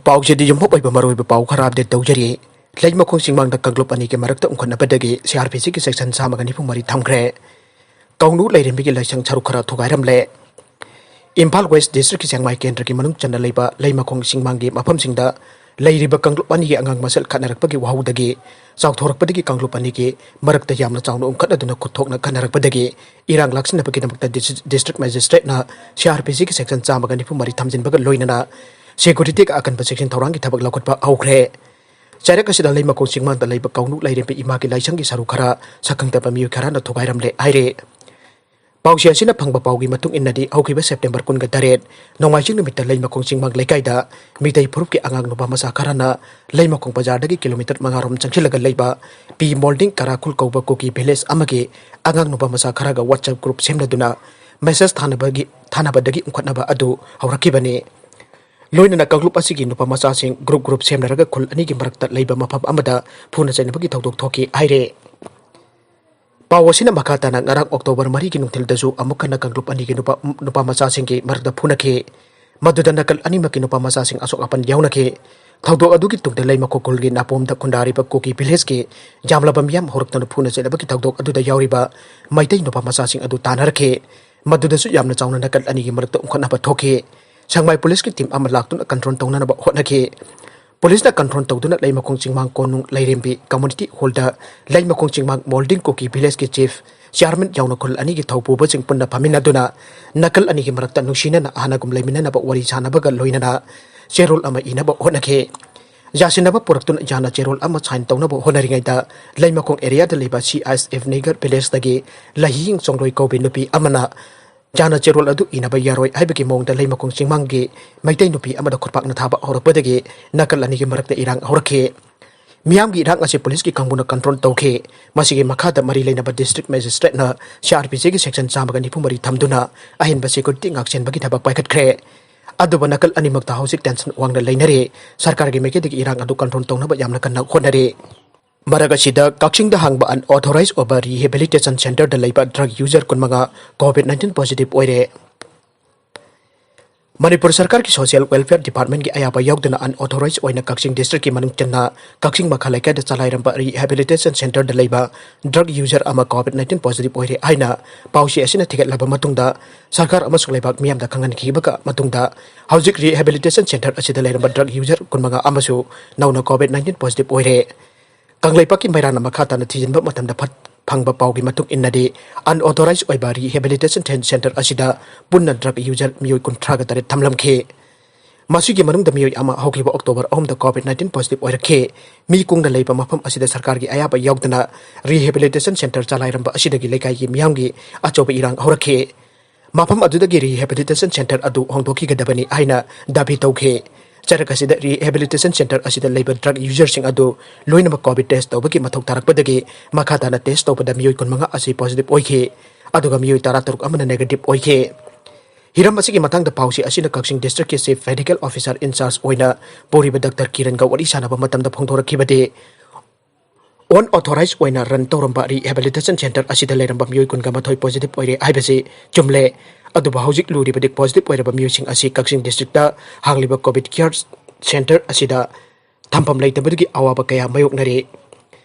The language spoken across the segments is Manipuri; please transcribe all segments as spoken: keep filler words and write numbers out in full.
ꯄꯥꯎꯁꯤꯗꯤ ꯌꯨꯝꯐꯝ ꯑꯣꯏꯕ ꯃꯔꯨꯑꯣꯏꯕ ꯄꯥꯎ ꯈꯔ ꯑꯞꯗꯦꯠ ꯇꯧꯖꯔꯤ꯫ ꯂꯩꯃꯈꯣꯡ ꯆꯤꯡꯃꯥꯡꯗ ꯀꯥꯡꯂꯨꯞ ꯑꯅꯤꯒꯤ ꯃꯔꯛꯇ ꯎꯪꯈꯠꯅꯕꯗꯒꯤ ꯁꯤ ꯑꯥꯔ ꯄꯤ ꯁꯤꯒꯤ ꯁꯦꯛꯁꯟ ꯆꯥꯝꯃꯒ ꯅꯤꯐꯨ ꯃꯔꯤ ꯊꯝꯈ꯭ꯔꯦ꯫ ꯀꯥꯡꯂꯨꯞ ꯂꯩꯔꯦꯝꯕꯤꯒꯤ ꯂꯥꯏꯁꯪ ꯁꯔꯨꯛ ꯈꯔ ꯊꯨꯒꯥꯏꯔꯝꯂꯦ꯫ ꯏꯝꯐꯥꯜ ꯋꯦꯁ ꯗꯤꯁꯇ꯭ꯔꯤꯛꯀꯤ ꯁꯦꯡꯃꯥꯏ ꯀꯦꯟꯗ꯭ꯔꯒꯤ ꯃꯅꯨꯡ ꯆꯟꯅ ꯂꯩꯕ ꯂꯩꯃꯈꯣꯡ ꯆꯤꯡꯃꯥꯡꯒꯤ ꯃꯐꯝꯁꯤꯡꯗ ꯂꯩꯔꯤꯕ ꯀꯥꯡꯂꯨꯞ ꯑꯅꯤꯒꯤ ꯑꯉꯥꯡ ꯃꯁꯦꯜ ꯈꯠꯅꯔꯛꯄꯒꯤ ꯋꯥꯍꯧꯗꯒꯤ ꯆꯥꯎꯊꯣꯔꯛꯄꯗꯒꯤ ꯀꯥꯡꯂꯨꯞ ꯑꯅꯤꯒꯤ ꯃꯔꯛꯇ ꯌꯥꯝꯅ ꯆꯥꯎꯅ ꯎꯪꯈꯠꯅꯗꯨꯅ ꯈꯨꯠ ꯊꯣꯛꯅ ꯈꯠꯅꯔꯛꯄꯗꯒꯤ ꯏꯔꯥꯡ ꯂꯥꯛꯁꯤꯟꯅꯕꯒꯤꯗꯃꯛꯇ this-, district ꯃꯦꯖꯤꯁꯇ꯭ꯔꯦꯠꯅ C R P ꯁꯤꯒꯤ ꯁꯦꯛꯁꯟ ꯆꯥꯝꯃꯒ ꯅꯤꯐꯨ ꯃꯔꯤ ꯊꯝꯖꯤꯟꯕꯒ ꯂꯣꯏꯅꯅ ꯁꯦꯀ꯭ꯌꯨꯔꯤꯇꯤꯒ ꯑꯀꯟꯕ ꯆꯦꯛꯁꯤꯟ ꯊꯧꯔꯥꯡꯒꯤ ꯊꯕꯛ ꯂꯧꯈꯠꯄ ꯍꯧꯈ꯭ꯔꯦ꯫ ꯆꯩꯔꯛ ꯑꯁꯤꯗ ꯂꯩꯃꯈꯣꯡ ꯆꯤꯡꯃꯥꯡꯗ ꯂꯩꯕ ꯀꯥꯡꯂꯨꯞ ꯂꯩꯔꯦꯝꯕꯤ ꯏꯃꯥꯒꯤ ꯂꯥꯏꯁꯪꯒꯤ ꯁꯔꯨꯛ ꯈꯔ ꯁꯛꯈꯪꯗꯕ ꯃꯤꯑꯣꯏ ꯈꯔꯅ ꯊꯨꯒꯥꯏꯔꯝꯂꯦ ꯍꯥꯏꯔꯦ꯫ ꯄꯥꯎꯆꯦ ꯑꯁꯤꯅ ꯐꯪꯕ ꯄꯥꯎꯒꯤ ꯃꯇꯨꯡ ꯏꯟꯅꯗꯤ, ꯍꯧꯈꯤꯕ ꯁꯦꯞꯇꯦꯝꯕꯔ ꯀꯨꯟꯒ ꯇꯔꯦꯠ, ꯅꯣꯡꯃꯥꯏꯖꯤꯡ ꯅꯨꯃꯤꯠꯇ ꯂꯩꯃꯈꯣꯡ ꯆꯤꯡꯃꯥꯡ ꯂꯩꯀꯥꯏꯗ ꯃꯤꯇꯩ ꯐꯨꯔꯨꯞꯀꯤ ꯑꯉꯥꯡ ꯅꯨꯄꯥ ꯃꯆꯥ ꯈꯔꯅ ꯂꯩꯃꯈꯣꯡ ꯕꯖꯥꯔꯗꯒꯤ ꯀꯤꯂꯣꯃꯤꯇꯔ ꯃꯉꯥ ꯔꯣꯝ ꯆꯪꯁꯤꯜꯂꯒ ꯂꯩꯕ ꯄꯤ ꯃꯣꯜꯗꯤꯡ ꯀꯔꯥꯈꯨꯜ ꯀꯧꯕ ꯀꯨꯀꯤ ꯚꯤꯂꯦꯖ ꯑꯃꯒꯤ ꯑꯉꯥꯡ ꯅꯨꯄꯥ ꯃꯆꯥ ꯈꯔꯒ WhatsApp ꯒ꯭ꯔꯨꯞ ꯁꯦꯝꯅꯗꯨꯅ ꯃꯦꯁꯦꯖ ꯊꯥꯅꯕꯒꯤ, ꯊꯥꯅꯕꯗꯒꯤ ꯎꯪꯈꯠꯅꯕ ꯑꯗꯨ ꯍꯧꯔꯛꯈꯤꯕꯅꯤ꯫ ꯂꯣꯏꯅꯅ ꯀꯥꯡꯂꯨꯞ ꯑꯁꯤꯒꯤ ꯅꯨꯄꯥ ꯃꯆꯥꯁꯤꯡ ꯒ꯭ꯔꯨꯞ ꯒ꯭ꯔꯨꯞ ꯁꯦꯝꯅꯔꯒ ꯈꯨꯜ ꯑꯅꯤꯒꯤ ꯃꯔꯛꯇ ꯂꯩꯕ ꯃꯐꯝ ꯑꯃꯗ ꯐꯨꯅ ꯆꯩꯅꯕꯒꯤ ꯊꯧꯗꯣꯛ ꯊꯣꯛꯈꯤ ꯍꯥꯏꯔꯦ꯫ ꯄꯥꯎ ꯑꯁꯤꯅ ꯃꯈꯥ ꯇꯥꯅ ꯉꯔꯥꯡ ꯑꯣꯛꯇꯣꯕꯔ ꯃꯔꯤꯒꯤ ꯅꯨꯡꯊꯤꯜꯗꯁꯨ ꯑꯃꯨꯛ ꯍꯟꯅ ꯀꯥꯡꯂꯨꯞ ꯑꯅꯤꯒꯤ ꯅꯨꯄꯥ, ꯅꯨꯄꯥ ꯃꯆꯥꯁꯤꯡꯒꯤ ꯃꯔꯛꯇ ꯐꯨꯅꯈꯤ꯫ ꯃꯗꯨꯗ ꯅꯥꯀꯜ ꯑꯅꯤꯃꯛꯀꯤ ꯅꯨꯄꯥ ꯃꯆꯥꯁꯤꯡ ꯑꯁꯣꯛ ꯑꯄꯟ ꯌꯥꯎꯅꯈꯤ꯫ ꯊꯧꯗꯣꯛ ꯑꯗꯨꯒꯤ ꯇꯨꯡꯗ ꯂꯩꯃꯈꯣꯡ ꯈꯨꯜꯒꯤ ꯅꯥꯄꯣꯝꯗ ꯈꯨꯟꯗꯥꯔꯤꯕ ꯀꯨꯀꯤ ꯚꯤꯂꯦꯖꯀꯤ ꯌꯥꯝꯂꯕ ꯃꯤꯌꯥꯝ ꯍꯧꯔꯛꯇꯨꯅ ꯐꯨꯅ ꯆꯩꯅꯕꯒꯤ ꯊꯧꯗꯣꯛ ꯑꯗꯨꯗ ꯌꯥꯎꯔꯤꯕ ꯃꯩꯇꯩ ꯅꯨꯄꯥ ꯃꯆꯥꯁꯤꯡ ꯑꯗꯨ ꯇꯥꯟꯅꯔꯛꯈꯤ꯫ ꯃꯗꯨꯗꯁꯨ ꯌꯥꯝꯅ ꯆꯥꯎꯅ ꯅꯥꯀꯜ ꯑꯅꯤꯒꯤ ꯃꯔꯛꯇ ꯎꯪꯈꯠꯅꯕ ꯊꯣꯛꯈꯤ꯫ ꯁꯪꯃꯥꯏ ꯄꯨꯂꯤꯁꯀꯤ ꯇꯤꯝ ꯑꯃ ꯂꯥꯛꯇꯨꯅ ꯀꯟꯇ꯭ꯔꯣꯜ ꯇꯧꯅꯅꯕ ꯍꯣꯠꯅꯈꯤ꯫ ꯄꯨꯂꯤꯁꯅ ꯀꯟꯇ꯭ꯔꯣꯜ ꯇꯧꯗꯨꯅ ꯂꯩꯃꯈꯣꯡ ꯆꯤꯡꯃꯥꯡ ꯀꯣꯅꯨꯡ ꯂꯩꯔꯦꯝꯕꯤ ꯀꯝꯃꯨꯅꯤꯇꯤ ꯍꯣꯜꯗ ꯂꯩꯃꯈꯣꯡ ꯆꯤꯡꯃꯥꯡ ꯃꯣꯜꯗꯤꯡ ꯀꯨꯀꯤ ꯚꯤꯂꯦꯖꯀꯤ ꯆꯤꯐ, ꯆꯤꯌꯥꯔꯃꯦꯟ ꯌꯥꯎꯅ ꯈꯨꯜ ꯑꯅꯤꯒꯤ ꯊꯧꯄꯨꯕꯁꯤꯡ ꯄꯨꯟꯅ ꯐꯝꯃꯤꯟꯅꯗꯨꯅ ꯅꯥꯀꯜ ꯑꯅꯤꯒꯤ ꯃꯔꯛꯇ ꯅꯨꯡꯁꯤꯅꯅ ꯍꯥꯟꯅꯒꯨꯝ ꯂꯩꯃꯤꯟꯅꯅꯕ ꯋꯥꯔꯤ ꯁꯥꯅꯕꯒ ꯂꯣꯏꯅꯅ ꯆꯦꯔꯣꯜ ꯑꯃ ꯏꯅꯕ ꯍꯣꯠꯅꯈꯤ꯫ ꯌꯥꯁꯤꯟꯅꯕ ꯄꯨꯔꯛꯇꯨꯅ ꯌꯥꯅ ꯆꯦꯔꯣꯜ ꯑꯃ ꯁꯥꯏꯟ ꯇꯧꯅꯕ ꯍꯣꯠꯅꯔꯤꯉꯩꯗ ꯂꯩꯃꯈꯣꯡ ꯑꯦꯔꯤꯌꯥꯗ ꯂꯩꯕ ꯁꯤ ꯑꯥꯏ ꯑꯦꯁ ꯑꯦꯐ ꯅꯤꯒꯔ ꯚꯤꯂꯦꯖꯇꯒꯤ ꯂꯍꯤꯌꯤꯡ ꯆꯣꯡꯂꯣꯏ ꯀꯧꯕꯤ ꯅꯨꯄꯤ ꯑꯃꯅ ꯌꯥꯅ ꯆꯦꯔꯣꯜ ꯑꯗꯨ ꯏꯅꯕ ꯌꯥꯔꯣꯏ ꯍꯥꯏꯕꯒꯤ ꯃꯑꯣꯡꯗ ꯂꯩꯃꯈꯣꯡ ꯆꯤꯡꯃꯥꯡꯒꯤ ꯃꯩꯇꯩ ꯅꯨꯄꯤ ꯑꯃꯗ ꯈꯨꯠꯄꯥꯛꯅ ꯊꯥꯕ ꯍꯧꯔꯛꯄꯗꯒꯤ ꯅꯥꯀꯜ ꯑꯅꯤꯒꯤ ꯃꯔꯛꯇ ꯏꯔꯥꯡ ꯍꯧꯔꯛꯈꯤ꯫ ꯃꯤꯌꯥꯝꯒꯤ ꯏꯔꯥꯡ ꯑꯁꯤ ꯄꯨꯂꯤꯁꯀꯤ ꯀꯥꯡꯕꯨꯅ ꯀꯟꯇ꯭ꯔꯣꯜ ꯇꯧꯈꯤ꯫ ꯃꯁꯤꯒꯤ ꯃꯈꯥꯗ ꯃꯔꯤ ꯂꯩꯅꯕ ꯗꯤꯁꯇ꯭ꯔꯤꯛ ꯃꯦꯖꯤꯁꯇ꯭ꯔꯦꯠꯅ ꯁꯤ ꯑꯥꯔ ꯄꯤ ꯁꯤꯒꯤ ꯁꯦꯛꯁꯟ ꯆꯥꯝꯃꯒ ꯅꯤꯐꯨ ꯃꯔꯤ ꯊꯝꯗꯨꯅ ꯑꯍꯦꯟꯕ ꯁꯦꯀ꯭ꯌꯨꯔꯤꯇꯤ ꯉꯥꯛꯁꯦꯟꯕꯒꯤ ꯊꯕꯛ ꯄꯥꯏꯈꯠꯈ꯭ꯔꯦ꯫ ꯑꯗꯨꯕꯨ ꯅꯥꯀꯜ ꯑꯅꯤꯃꯛꯇ ꯍꯧꯖꯤꯛ ꯇꯦꯟꯁꯟ ꯋꯥꯡꯅ ꯂꯩꯅꯔꯤ꯫ ꯁꯔꯀꯥꯔꯒꯤ ꯃꯥꯏꯀꯩꯗꯒꯤ ꯏꯔꯥꯡ ꯑꯗꯨ ꯀꯟꯇ꯭ꯔꯣꯜ ꯇꯧꯅꯕ ꯌꯥꯝꯅ ꯀꯟꯅ ꯍꯣꯠꯅꯔꯤ꯫ ꯃꯔꯛ ꯑꯁꯤꯗ, ꯀꯛꯆꯤꯡꯗ ꯍꯥꯡꯕ unauthorized ꯑꯣꯏꯕ rehabilitation centreꯗ ꯂꯩꯕ drug user ꯀꯨꯟꯃꯉꯥ COVID nineteen positive ꯑꯣꯏꯔꯦ꯫ ꯃꯅꯤꯄꯨꯔ ꯁꯔꯀꯥꯔꯒꯤ Social Welfare Department-ꯀꯤ ꯑꯌꯥꯕ ꯌꯥꯎꯗꯅ unauthorized ꯑꯣꯏꯅ ꯀꯛꯆꯤꯡ district-ꯀꯤ ꯃꯅꯨꯡ ꯆꯟꯅ ꯀꯛꯆꯤꯡ ꯃꯈꯥ ꯂꯩꯀꯥꯏꯗ ꯆꯂꯥꯏꯔꯝꯕ rehabilitation centre-ꯗ ꯂꯩꯕ drug user ꯑꯃ COVID nineteen positive ꯑꯣꯏꯔꯦ ꯍꯥꯏꯅ ꯄꯥꯎꯆꯦ ꯑꯁꯤꯅ ꯊꯤꯒꯠꯂꯕ ꯃꯇꯨꯡꯗ, ꯁꯔꯀꯥꯔ ꯑꯃꯁꯨꯡ ꯂꯩꯕꯥꯛ ꯃꯤꯌꯥꯝꯗ ꯈꯪꯍꯟꯈꯤꯕꯒ ꯃꯇꯨꯡꯗ, ꯍꯧꯖꯤꯛ rehabilitation centre ꯑꯁꯤꯗ ꯂꯩꯔꯝꯕ drug user ꯀꯨꯟꯃꯉꯥ ꯑꯃꯁꯨ ꯅꯧꯅ COVID nineteen positive ꯑꯣꯏꯔꯦ꯫ ꯀꯪꯂꯩꯄꯥꯛꯀꯤ ꯃꯩꯔꯥꯅ ꯃꯈꯥ ꯇꯥꯅ ꯊꯤꯖꯤꯟꯕ ꯃꯇꯝꯗ ꯐꯠ-, ꯐꯪꯕ ꯄꯥꯎꯒꯤ ꯃꯇꯨꯡ ꯏꯟꯅꯗꯤ, unauthorized ꯑꯣꯏꯕ rehabilitation cen-, centre ꯑꯁꯤꯗ ꯄꯨꯟꯅ drug user ꯃꯤꯑꯣꯏ ꯀꯨꯟꯊ꯭ꯔꯥꯒ ꯇꯔꯦꯠ ꯊꯝꯂꯝꯈꯤ꯫ ꯃꯁꯤꯒꯤ ꯃꯅꯨꯡꯗ ꯃꯤꯑꯣꯏ ꯑꯃ ꯍꯧꯈꯤꯕ October ꯑꯍꯨꯝꯗ COVID nineteen positive ꯑꯣꯏꯔꯛꯈꯤ꯫ ꯃꯤ ꯀꯨꯡꯅ ꯂꯩꯕ ꯃꯐꯝ ꯑꯁꯤꯗ ꯁꯔꯀꯥꯔꯒꯤ ꯑꯌꯥꯕ ꯌꯥꯎꯗꯅ rehabilitation centre ꯆꯂꯥꯏꯔꯝꯕ ꯑꯁꯤꯗꯒꯤ ꯂꯩꯀꯥꯏꯒꯤ ꯃꯤꯌꯥꯝꯒꯤ ꯑꯆꯧꯕ ꯏꯔꯥꯡ ꯍꯧꯔꯛꯈꯤ꯫ ꯃꯐꯝ ꯑꯗꯨꯗꯒꯤ rehabilitation centre ꯑꯗꯨ ꯍꯣꯡꯗꯣꯛꯈꯤꯒꯗꯕꯅꯤ ꯍꯥꯏꯅ ꯗꯥꯕꯤ ꯇꯧꯈꯤ꯫ ꯆꯔꯛ ꯑꯁꯤꯗ rehabilitation centre ꯑꯁꯤꯗ ꯂꯩꯕ drug user-ꯁꯤꯡ ꯑꯗꯨ ꯂꯣꯏꯅꯃꯛ COVID test ꯇꯧꯕꯒꯤ ꯃꯊꯧ ꯇꯥꯔꯛꯄꯗꯒꯤ ꯃꯈꯥ ꯇꯥꯅ test ꯇꯧꯕꯗ ꯃꯤꯑꯣꯏ ꯀꯨꯟꯃꯉꯥ ꯑꯁꯤ positive ꯑꯣꯏꯈꯤ, ꯑꯗꯨꯒ ꯃꯤꯑꯣꯏ ꯇꯔꯥꯇꯔꯨꯛ ꯑꯃꯅ negative ꯑꯣꯏꯈꯤ꯫ ꯍꯤꯔꯝ ꯑꯁꯤꯒꯤ ꯃꯇꯥꯡꯗ ꯄꯥꯎꯆꯦ ꯑꯁꯤꯅ ꯀꯛꯆꯤꯡ district-ꯀꯤ Chief Medical Officer in charge ꯑꯣꯏꯅ ꯄꯨꯔꯤꯕ Doctor ꯀꯤꯔꯟꯒ ꯋꯥꯔꯤ ꯁꯥꯟꯅꯕ ꯃꯇꯝꯗ ꯐꯣꯡꯗꯣꯔꯛꯈꯤꯕꯗꯤ, unauthorized ꯑꯣꯏꯅ run ꯇꯧꯔꯝꯕ rehabilitation centre ꯑꯁꯤꯗ ꯂꯩꯔꯝꯕ ꯃꯤꯑꯣꯏ ꯀꯨꯟꯒ ꯃꯥꯊꯣꯏ positive ꯑꯣꯏꯔꯦ ꯍꯥꯏꯕꯁꯤ ꯆꯨꯝꯂꯦ꯫ ꯑꯗꯨꯕꯨ ꯍꯧꯖꯤꯛ ꯂꯨꯔꯤꯕꯗꯤ positive ꯑꯣꯏꯔꯕ ꯃꯤꯑꯣꯏꯁꯤꯡ ꯑꯁꯤ ꯀꯛꯆꯤꯡ district-ꯇ ꯍꯥꯡꯂꯤꯕ COVID care centre ꯑꯁꯤꯗ ꯊꯝꯐꯝ ꯂꯩꯇꯕꯗꯒꯤ ꯑꯋꯥꯕ ꯀꯌꯥ ꯃꯥꯌꯣꯛꯅꯔꯤ꯫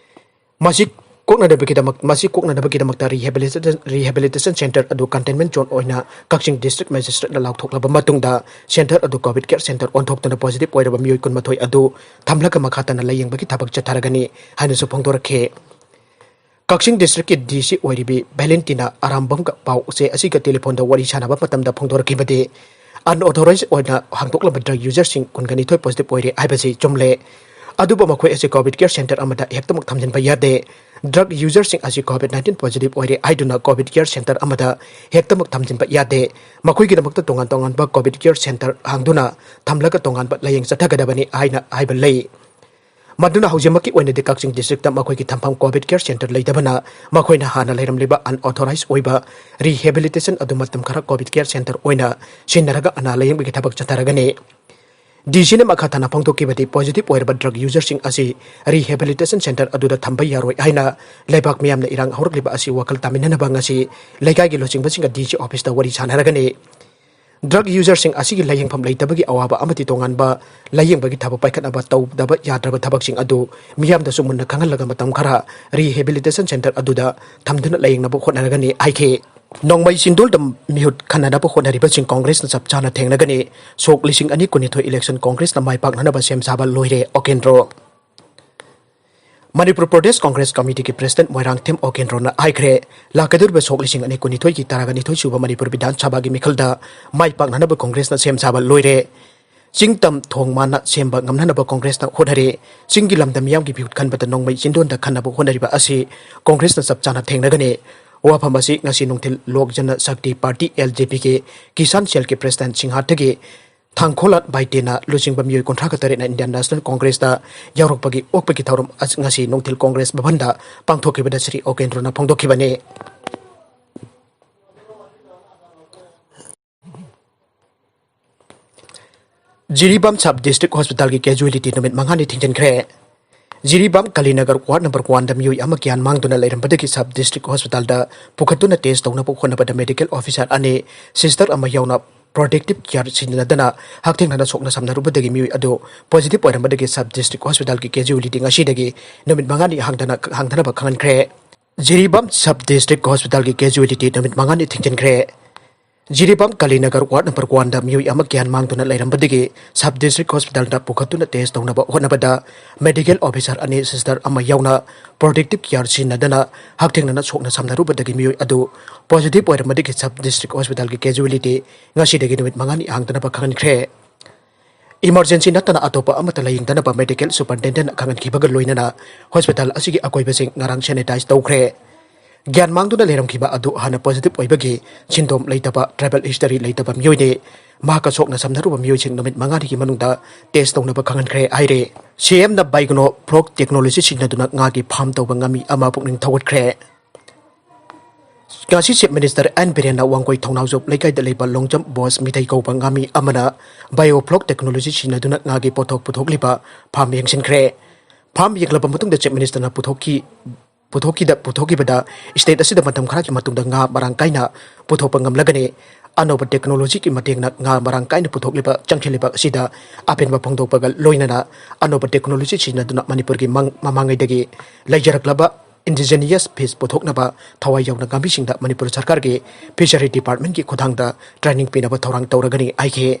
ꯃꯁꯤ ꯀꯣꯛꯅꯅꯕꯒꯤꯗꯃꯛ, ꯃꯁꯤ ꯀꯣꯛꯅꯅꯕꯒꯤꯗꯃꯛꯇ rehabilitation, rehabilitation centre ꯑꯗꯨ containment zone ꯑꯣꯏꯅ ꯀꯛꯆꯤꯡ district magistrate-ꯅ ꯂꯥꯎꯊꯣꯛꯂꯕ ꯃꯇꯨꯡꯗ centre ꯑꯗꯨ COVID care centre ꯑꯣꯟꯊꯣꯛꯇꯨꯅ positive ꯑꯣꯏꯔꯕ ꯃꯤꯑꯣꯏ ꯀꯨꯟꯃꯥꯊꯣꯏ ꯑꯗꯨ ꯊꯝꯂꯒ ꯃꯈꯥ ꯇꯥꯅ ꯂꯥꯌꯦꯡꯕꯒꯤ ꯊꯕꯛ ꯆꯠꯊꯔꯒꯅꯤ ꯍꯥꯏꯅꯁꯨ ꯐꯣꯡꯗꯣꯔꯛꯈꯤ꯫ ꯀꯛꯆꯤꯡ district-ꯀꯤ D C ꯑꯣꯏꯔꯤꯕꯤ ꯚꯦꯂꯦꯟꯇꯤꯅꯥ ꯑꯔꯥꯝꯕꯝꯒ ꯄꯥꯎ ꯆꯦ ꯑꯁꯤꯒ telephone-ꯗ ꯋꯥꯔꯤ ꯁꯥꯟꯅꯕ ꯃꯇꯝꯗ ꯐꯣꯡꯗꯣꯔꯛꯈꯤꯕꯗꯤ, unauthorized ꯑꯣꯏꯅ ꯍꯥꯡꯗꯣꯛꯂꯕ drug user-ꯁꯤꯡ ꯀꯨꯟꯒ ꯅꯤꯊꯣꯏ positive ꯑꯣꯏꯔꯦ ꯍꯥꯏꯕꯁꯤ ꯆꯨꯝꯂꯦ꯫ ꯑꯗꯨꯕꯨ ꯃꯈꯣꯏ ꯑꯁꯤ COVID care centre ꯑꯃꯗ ꯍꯦꯛꯇꯃꯛ ꯊꯝꯖꯤꯟꯕ ꯌꯥꯗꯦ꯫ Drug user-ꯁꯤꯡ ꯑꯁꯤ COVID nineteen positive ꯑꯣꯏꯔꯦ ꯍꯥꯏꯗꯨꯅ COVID care centre ꯑꯃꯗ ꯍꯦꯛꯇꯃꯛ ꯊꯝꯖꯤꯟꯕ ꯌꯥꯗꯦ꯫ ꯃꯈꯣꯏꯒꯤꯗꯃꯛꯇ ꯇꯣꯉꯥꯟ ꯇꯣꯉꯥꯟꯕ COVID care centre ꯍꯥꯡꯗꯨꯅ ꯊꯝꯂꯒ ꯇꯣꯉꯥꯟꯕ ꯂꯥꯌꯦꯡ ꯆꯠꯊꯒꯗꯕꯅꯤ ꯍꯥꯏꯅ ꯍꯥꯏꯕ ꯂꯩ꯫ ꯃꯗꯨꯅ ꯍꯧꯖꯤꯛꯃꯛꯀꯤ ꯑꯣꯏꯅꯗꯤ ꯀꯛꯆꯤꯡ district-ꯇ ꯃꯈꯣꯏꯒꯤ ꯊꯝꯐꯝ COVID care centre ꯂꯩꯇꯕꯅ ꯃꯈꯣꯏꯅ ꯍꯥꯟꯅ ꯂꯩꯔꯝꯂꯤꯕ unauthorized ꯑꯣꯏꯕ rehabilitation ꯑꯗꯨ ꯃꯇꯝ ꯈꯔ COVID care centre ꯑꯣꯏꯅ ꯁꯤꯖꯤꯟꯅꯔꯒ ꯑꯅꯥ ꯂꯥꯌꯦꯡꯕꯒꯤ ꯊꯕꯛ ꯆꯠꯊꯔꯒꯅꯤ꯫ D C-ꯅ ꯃꯈꯥ ꯇꯥꯅ ꯐꯣꯡꯗꯣꯛꯈꯤꯕꯗꯤ, positive ꯑꯣꯏꯔꯕ drug user-ꯁꯤꯡ ꯑꯁꯤ rehabilitation centre ꯑꯗꯨꯗ ꯊꯝꯕ ꯌꯥꯔꯣꯏ ꯍꯥꯏꯅ ꯂꯩꯕꯥꯛ ꯃꯤꯌꯥꯝꯅ ꯏꯔꯥꯡ ꯍꯧꯔꯛꯂꯤꯕ ꯑꯁꯤ ꯋꯥꯈꯜ ꯇꯥꯃꯤꯟꯅꯅꯕ ꯉꯁꯤ ꯂꯩꯀꯥꯏꯒꯤ ꯂꯨꯆꯤꯡꯕꯁꯤꯡꯒ D C office-ꯇ ꯋꯥꯔꯤ ꯁꯥꯟꯅꯔꯒꯅꯤ꯫ Drug userꯁꯤꯡ ꯑꯁꯤꯒꯤ ꯂꯥꯌꯦꯡꯐꯝ ꯂꯩꯇꯕꯒꯤ ꯑꯋꯥꯕ ꯑꯃꯗꯤ ꯇꯣꯉꯥꯟꯕ ꯂꯥꯌꯦꯡꯕꯒꯤ ꯊꯕꯛ ꯄꯥꯏꯈꯠꯅꯕ ꯇꯧꯗꯕ ꯌꯥꯗ꯭ꯔꯕ ꯊꯕꯛꯁꯤꯡ ꯑꯗꯨ ꯃꯤꯌꯥꯝꯗꯁꯨ ꯃꯨꯟꯅ ꯈꯪꯍꯜꯂꯒ ꯃꯇꯝ ꯈꯔ rehabilitation centre ꯑꯗꯨꯗ ꯊꯝꯗꯨꯅ ꯂꯥꯌꯦꯡꯅꯕ ꯍꯣꯠꯅꯔꯒꯅꯤ ꯍꯥꯏꯈꯤ꯫ ꯅꯣꯡꯃꯩ ꯆꯤꯟꯗꯣꯜꯗ ꯃꯤꯍꯨꯠ ꯈꯟꯅꯅꯕ ꯍꯣꯠꯅꯔꯤꯕꯁꯤꯡ ꯀꯣꯡꯒ꯭ꯔꯦꯁꯅ ꯆꯞ ꯆꯥꯅ ꯊꯦꯡꯅꯒꯅꯤ꯫ ꯁꯣꯛ ꯂꯤꯁꯤꯡ ꯑꯅꯤ ꯀꯨꯟꯅꯤꯊꯣꯏ election ꯀꯣꯡꯒ꯭ꯔꯦꯁꯅ ꯃꯥꯏ ꯄꯥꯛꯅꯅꯕ ꯁꯦꯝ ꯁꯥꯕ ꯂꯣꯏꯔꯦ, ꯑꯣꯀꯦꯟꯗ꯭ꯔꯣ꯫ ꯃꯅꯤꯄꯨꯔ ꯄ꯭ꯔꯗꯦꯁ ꯀꯣꯡꯒ꯭ꯔꯦꯁ ꯀꯃꯤꯇꯤꯒꯤ president ꯃꯣꯏꯔꯥꯡꯊꯦꯝ ꯑꯣꯀꯦꯟꯗ꯭ꯔꯣꯅ ꯍꯥꯏꯈ꯭ꯔꯦ, ꯂꯥꯛꯀꯗꯧꯔꯤꯕ ꯁꯣꯛ ꯂꯤꯁꯤꯡ ꯑꯅꯤ ꯀꯨꯟꯅꯤꯊꯣꯏꯒꯤ ꯇꯔꯥꯒ ꯅꯤꯊꯣꯏ ꯁꯨꯕ ꯃꯅꯤꯄꯨꯔ ꯕꯤꯙꯥꯟ ꯁꯚꯥꯒꯤ ꯃꯤꯈꯜꯗ ꯃꯥꯏ ꯄꯥꯛꯅꯅꯕ ꯀꯣꯡꯒ꯭ꯔꯦꯁꯅ ꯁꯦꯝ ꯁꯥꯕ ꯂꯣꯏꯔꯦ꯫ ꯆꯤꯡ ꯇꯝ ꯊꯣꯡ ꯃꯥꯟꯅ ꯁꯦꯝꯕ ꯉꯝꯅꯅꯕ ꯀꯣꯡꯒ꯭ꯔꯦꯁꯅ ꯍꯣꯠꯅꯔꯦ꯫ ꯆꯤꯡꯒꯤ ꯂꯝꯗ ꯃꯤꯌꯥꯝꯒꯤ ꯃꯤꯍꯨꯠ ꯈꯟꯕꯗ ꯅꯣꯡꯃꯩ ꯆꯤꯟꯗꯣꯟꯗ ꯈꯟꯅꯕ ꯍꯣꯠꯅꯔꯤꯕ ꯑꯁꯤ ꯀꯣꯡꯒ꯭ꯔꯦꯁꯅ ꯆꯞ ꯆꯥꯅ ꯊꯦꯡꯅꯒꯅꯤ꯫ ꯋꯥꯐꯝ ꯑꯁꯤ ꯉꯁꯤ ꯅꯨꯡꯊꯤꯜ ꯂꯣꯛ ꯖꯅ ꯁꯛꯇꯤ ꯄꯥꯔꯇꯤ, L J P ꯒꯤ ꯀꯤꯁꯥꯟ ꯁꯦꯜꯒꯤ president ꯁꯤꯡꯍꯥꯠꯇꯒꯤ ꯊꯥꯡꯈꯣꯂꯥꯠ ꯕꯥꯏꯇꯦꯅ ꯂꯨꯆꯤꯡꯕ ꯃꯤꯑꯣꯏ ꯀꯨꯟꯊ꯭ꯔꯥꯒ ꯇꯔꯦꯠꯅ Indian National Congressꯇ ꯌꯥꯎꯔꯛꯄꯒꯤ ꯑꯣꯛꯄꯒꯤ ꯊꯧꯔꯝ ꯑꯁꯤ ꯉꯁꯤ ꯅꯨꯡꯊꯤꯜ Congress ꯚꯕꯟꯗ ꯄꯥꯡꯊꯣꯛꯈꯤꯕꯗ Shri ꯑꯣꯀꯦꯟꯗ꯭ꯔꯣꯅ ꯐꯣꯡꯗꯣꯛꯈꯤꯕꯅꯤ꯫ Jiribam sub district hospitalꯒꯤ casualty ꯅꯨꯃꯤꯠ ꯃꯉꯥꯅꯤ ꯊꯤꯡꯖꯤꯟꯈ꯭ꯔꯦ꯫ ꯖꯤꯔꯤꯕꯥꯝ ꯀꯥꯂꯤꯅꯒꯔ ward number one ꯗ ꯃꯤꯑꯣꯏ ꯑꯃ ꯒ꯭ꯌꯥꯟ ꯃꯥꯡꯗꯨꯅ ꯂꯩꯔꯝꯕꯗꯒꯤ sub district hospitalꯗ ꯄꯨꯈꯠꯇꯨꯅ test ꯇꯧꯅꯕ ꯍꯣꯠꯅꯕꯗ medical officer ꯑꯅꯤ, sister ꯑꯃ ꯌꯥꯎꯅ protective gear ꯁꯤꯖꯤꯟꯅꯗꯅ ꯍꯛꯊꯦꯡꯅꯅ ꯁꯣꯛꯅ ꯁꯝꯅꯔꯨꯕꯗꯒꯤ ꯃꯤꯑꯣꯏ ꯑꯗꯨ positive ꯑꯣꯏꯔꯝꯕꯗꯒꯤ sub district hospitalꯒꯤ casualty ꯉꯁꯤꯗꯒꯤ ꯅꯨꯃꯤꯠ ꯃꯉꯥꯅꯤ ꯍꯥꯡꯗꯅ, ꯍꯥꯡꯗꯅꯕ ꯈꯪꯍꯟꯈ꯭ꯔꯦ꯫ ꯖꯤꯔꯤꯕꯥꯝ sub district hospitalꯒꯤ casualty ꯅꯨꯃꯤꯠ ꯃꯉꯥꯅꯤ ꯊꯤꯡꯖꯤꯟꯈ꯭ꯔꯦ꯫ ꯖꯤꯔꯤꯕꯥꯝ ꯀꯥꯂꯤꯅꯒꯔ ward number one ꯗ ꯃꯤꯑꯣꯏ ꯑꯃ ꯒ꯭ꯌꯥꯟ ꯃꯥꯡꯗꯨꯅ ꯂꯩꯔꯝꯕꯗꯒꯤ sub district hospitalꯗ ꯄꯨꯈꯠꯇꯨꯅ test ꯇꯧꯅꯕ ꯍꯣꯠꯅꯕꯗ medical officer ꯑꯅꯤ, sister ꯑꯃ ꯌꯥꯎꯅ protective gear ꯁꯤꯖꯤꯟꯅꯗꯅ ꯍꯛꯊꯦꯡꯅꯅ ꯁꯣꯛꯅ ꯁꯝꯅꯔꯨꯕꯗꯒꯤ ꯃꯤꯑꯣꯏ ꯑꯗꯨ positive ꯑꯣꯏꯔꯝꯕꯗꯒꯤ sub district hospitalꯒꯤ casualty ꯉꯁꯤꯗꯒꯤ ꯅꯨꯃꯤꯠ ꯃꯉꯥꯅꯤ ꯍꯥꯡꯗꯅꯕ ꯈꯪꯍꯟꯈ꯭ꯔꯦ꯫ Emergency ꯅꯠꯇꯅ ꯑꯇꯣꯞꯄ ꯑꯃꯠꯇ ꯂꯥꯌꯦꯡꯗꯅꯕ medical superintendent ꯈꯪꯍꯟꯈꯤꯕꯒ ꯂꯣꯏꯅꯅ hospital ꯑꯁꯤꯒꯤ ꯑꯀꯣꯏꯕꯁꯤꯡ ꯉꯔꯥꯡ sanitize ꯇꯧꯈ꯭ꯔꯦ꯫ ꯒ꯭ꯌꯥꯟ ꯃꯥꯡꯗꯨꯅ ꯂꯩꯔꯝꯈꯤꯕ ꯑꯗꯨ ꯍꯥꯟꯅ positive ꯑꯣꯏꯕꯒꯤ ꯁꯤꯟꯗꯣꯝ ꯂꯩꯇꯕ, travel history ꯂꯩꯇꯕ ꯃꯤꯑꯣꯏꯅꯤ꯫ ꯃꯍꯥꯛꯀ ꯁꯣꯛꯅ ꯁꯝꯅꯔꯨꯕ ꯃꯤꯑꯣꯏꯁꯤꯡ ꯅꯨꯃꯤꯠ ꯃꯉꯥꯅꯤꯒꯤ ꯃꯅꯨꯡꯗ test ꯇꯧꯅꯕ ꯈꯪꯍꯟꯈ꯭ꯔꯦ ꯍꯥꯏꯔꯦ꯫ CMꯅ Biognofloc technology ꯁꯤꯖꯤꯟꯅꯗꯨꯅ ꯉꯥꯒꯤ farm ꯇꯧꯕ ꯉꯥꯃꯤ ꯑꯃ ꯄꯨꯛꯅꯤꯡ ꯊꯧꯒꯠꯈ꯭ꯔꯦ꯫ ꯉꯁꯤ Chief Minister ꯑꯦꯟ ꯕꯤꯔꯦꯟꯅ ꯋꯥꯡꯒꯣꯏ ꯊꯧꯅꯥꯎꯖꯣꯞ ꯂꯩꯀꯥꯏꯗ ꯂꯩꯕ ꯂꯣꯡꯖꯝ ꯕꯣꯁ ꯃꯤꯇꯩ ꯀꯧꯕ ꯉꯥꯃꯤ ꯑꯃꯅ Biognofloc technology ꯁꯤꯖꯤꯟꯅꯗꯨꯅ ꯉꯥꯒꯤ ꯄꯣꯠꯊꯣꯛ ꯄꯨꯊꯣꯛꯂꯤꯕ farm ꯌꯦꯡꯁꯤꯟꯈ꯭ꯔꯦ꯫ Farm ꯌꯦꯡꯂꯕ ꯃꯇꯨꯡꯗ Chief Ministerꯅ ꯄꯨꯊꯣꯛꯈꯤ, ꯄꯨꯊꯣꯛꯈꯤꯗ, ꯄꯨꯊꯣꯛꯈꯤꯕꯗ state ꯑꯁꯤꯗ ꯃꯇꯝ ꯈꯔꯒꯤ ꯃꯇꯨꯡꯗ ꯉꯥ ꯃꯔꯥꯡ ꯀꯥꯏꯅ ꯄꯨꯊꯣꯛꯄ ꯉꯝꯂꯒꯅꯤ꯫ ꯑꯅꯧꯕ ꯇꯦꯛꯅꯣꯂꯣꯖꯤꯒꯤ ꯃꯇꯦꯡꯅ ꯉꯥ ꯃꯔꯥꯡ ꯀꯥꯏꯅ ꯄꯨꯊꯣꯛꯂꯤꯕ ꯆꯪꯁꯤꯜꯂꯤꯕ ꯑꯁꯤꯗ ꯑꯄꯦꯟꯕ ꯐꯣꯡꯗꯣꯛꯄꯒ ꯂꯣꯏꯅꯅ ꯑꯅꯧꯕ ꯇꯦꯛꯅꯣꯂꯣꯖꯤ ꯁꯤꯖꯤꯟꯅꯗꯨꯅ ꯃꯅꯤꯄꯨꯔꯒꯤ ꯃꯪ-, ꯃꯃꯥꯡꯉꯩꯗꯒꯤ ꯂꯩꯖꯔꯛꯂꯕ indigenous fish ꯄꯨꯊꯣꯛꯅꯕ ꯊꯋꯥꯏ ꯌꯥꯎꯅ ꯉꯥꯃꯤꯁꯤꯡꯗ ꯃꯅꯤꯄꯨꯔ ꯁꯔꯀꯥꯔꯒꯤ Fishery Departmentꯀꯤ ꯈꯨꯠꯊꯥꯡꯗ training ꯄꯤꯅꯕ ꯊꯧꯔꯥꯡ ꯇꯧꯔꯒꯅꯤ ꯍꯥꯏꯈꯤ꯫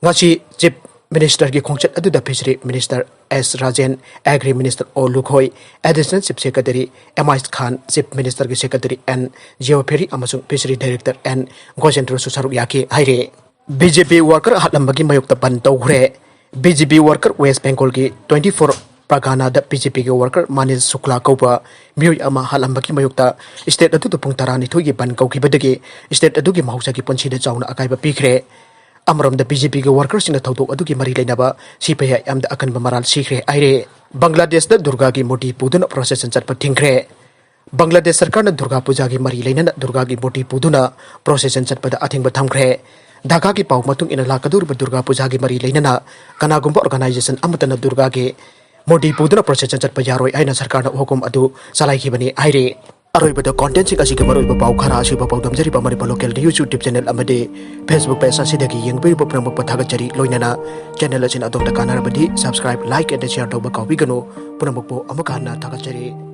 ꯉꯁꯤ Chief Ministerꯒꯤ ꯈꯣꯡꯆꯠ ꯑꯗꯨꯗ Fishery Minister ꯑꯦꯁ Rajen, Agri Minister O Lukhoi, Additional Chief Secretary M ꯑꯥꯏꯁ ꯈꯥꯟ, Chief Ministerꯒꯤ Secretary ꯑꯦꯟ ꯖꯤꯑꯣꯐꯦꯔꯤ ꯑꯃꯁꯨꯡ Fishery Director ꯑꯦꯟ ꯒꯣꯖꯦꯟꯗ꯭ꯔꯁꯨ ꯁꯔꯨꯛ ꯌꯥꯈꯤ ꯍꯥꯏꯔꯤ꯫ ꯕꯤ ꯖꯦ ꯄꯤ worker ꯍꯥꯠꯂꯝꯕꯒꯤ ꯃꯥꯌꯣꯛꯇ ꯕꯟ ꯇꯧꯈ꯭ꯔꯦ꯫ B J P worker West Bengalꯒꯤ twenty four ꯄ꯭ꯔꯒꯥꯅꯥꯗ ꯕꯤ ꯖꯦ ꯄꯤꯒꯤ worker ꯃꯅꯤꯁ ꯁꯨꯛꯂꯥ ꯀꯧꯕ ꯃꯤꯑꯣꯏ ꯑꯃ ꯍꯥꯠꯂꯝꯕꯒꯤ ꯃꯥꯌꯣꯛꯇ state ꯑꯗꯨꯗ ꯄꯨꯡ ꯇꯔꯥꯅꯤꯊꯣꯏꯒꯤ ꯕꯟ ꯀꯧꯈꯤꯕꯗꯒꯤ state ꯑꯗꯨꯒꯤ ꯃꯍꯧꯁꯥꯒꯤ ꯄꯨꯟꯁꯤꯗ ꯆꯥꯎꯅ ꯑꯀꯥꯏꯕ ꯄꯤꯈ꯭ꯔꯦ꯫ ꯑꯃꯔꯣꯝꯗ ꯕꯤ ꯖꯦ ꯄꯤꯒꯤ workerꯁꯤꯡꯅ ꯊꯧꯗꯣꯛ ꯑꯗꯨꯒꯤ ꯃꯔꯤ ꯂꯩꯅꯕ ꯁꯤ ꯄꯤ ꯑꯥꯏ ꯑꯦꯝꯗ ꯑꯀꯟꯕ ꯃꯔꯥꯜ ꯁꯤꯈ꯭ꯔꯦ ꯍꯥꯏꯔꯦ꯫ ꯕꯪꯒ꯭ꯂꯥꯗꯦꯁꯇ ꯗꯨꯔꯒꯥꯒꯤ ꯃꯨꯔꯇꯤ ꯄꯨꯗꯨꯅ procession ꯆꯠꯄ ꯊꯤꯡꯈ꯭ꯔꯦ꯫ ꯕꯪꯒ꯭ꯂꯥꯗꯦꯁ ꯁꯔꯀꯥꯔꯅ ꯗꯨꯔꯒꯥ ꯄꯨꯖꯥꯒꯤ ꯃꯔꯤ ꯂꯩꯅꯅ ꯗꯨꯔꯒꯥꯒꯤ ꯃꯨꯔꯇꯤ ꯄꯨꯗꯨꯅ procession ꯆꯠꯄꯗ ꯑꯊꯤꯡꯕ ꯊꯝꯈ꯭ꯔꯦ꯫ ꯙꯥꯀꯥꯒꯤ ꯄꯥꯎ ꯃꯇꯨꯡ ꯏꯟꯅ ꯂꯥꯛꯀꯗꯧꯔꯤꯕ ꯗꯨꯔꯒꯥ ꯄꯨꯖꯥꯒꯤ ꯃꯔꯤ ꯂꯩꯅꯅ ꯀꯅꯥꯒꯨꯝꯕ organization ꯑꯃꯠꯇꯅ ꯗꯨꯔꯒꯥꯒꯤ ꯃꯨꯔꯇꯤ ꯄꯨꯗꯨꯅ procession ꯆꯠꯄ ꯌꯥꯔꯣꯏ ꯍꯥꯏꯅ ꯁꯔꯀꯥꯔꯅ ꯍꯨꯀꯨꯝ ꯑꯗꯨ ꯆꯂꯥꯏꯈꯤꯕꯅꯤ ꯍꯥꯏꯔꯤ꯫ ꯑꯔꯣꯏꯕꯗ contentꯁꯤꯡ ꯑꯁꯤꯒꯤ ꯃꯔꯨꯑꯣꯏꯕ ꯄꯥꯎ ꯈꯔ ꯑꯁꯤꯕ ꯄꯥꯎꯗꯝꯖꯔꯤꯕ Manipur local news YouTube channel ꯑꯃꯗꯤ Facebook page ꯑꯁꯤꯗꯒꯤ ꯌꯦꯡꯕꯤꯔꯤꯕ ꯄꯨꯝꯅꯃꯛꯄꯨ ꯊꯥꯒꯠꯆꯔꯤ꯫ ꯂꯣꯏꯅꯅ channel ꯑꯁꯤꯅ ꯑꯗꯣꯝꯗ ꯀꯥꯟꯅꯔꯕꯗꯤ subscribe, like and share ꯇꯧꯕ ꯀꯥꯎꯕꯤꯒꯅꯨ꯫ ꯄꯨꯝꯅꯃꯛꯄꯨ ꯑꯃꯨꯛꯀ ꯍꯟꯅ ꯊꯥꯒꯠꯆꯔꯤ꯫